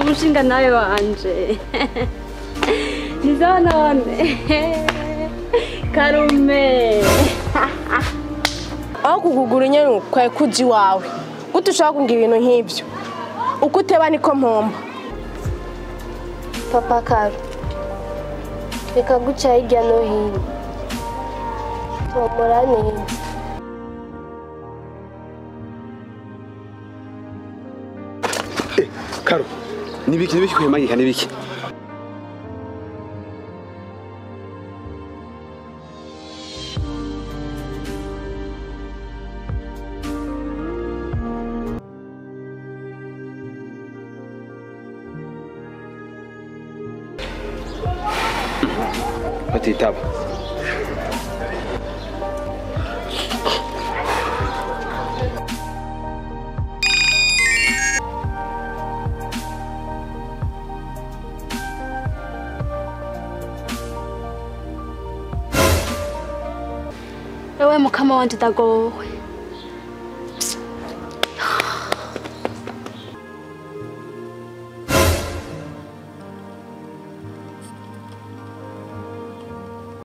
Umushinga nawe wanje nizo none karume aho kugugura inyoni kwawe kuji wawe gute ushaka kungira ibintu nk'ibyo uko uteba niko mpomba. Papa Karo, reka guca hirya no hino tomora neza. Karo, nibiki kwemagika nibiki? Batitaba. Ewe mukama wanje ndagowe.